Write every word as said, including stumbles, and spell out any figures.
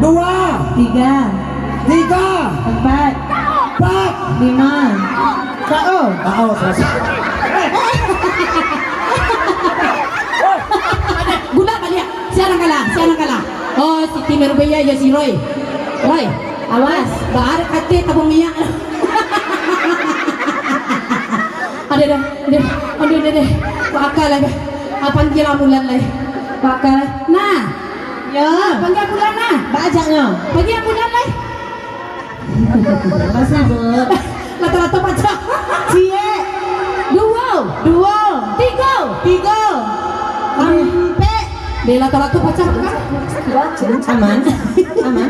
Dua. Tiga. Tiga. Empat. Empat. Lima. K O. K O, selesai. Gula baliak. Sia nan kalah, sia nan kalah. Oh, Siti Nurbaya jo si Roy. Roy, awas, baar kate tabung minyak. Ada dah, dah, ada dah, dah. Pakak lah, dah. Ah, panggil ambulan lah. Pakak lah. Nah. Ya. Nah, panggil ambulan lah. Bajaknya. Panggil ambulan lah. Masih, Bu. Lato-lato pacah. Ciek. Duo. Duo. Tigo. Tigo. Ampek. Deh, lato-lato pacah, kan? Aman. Aman.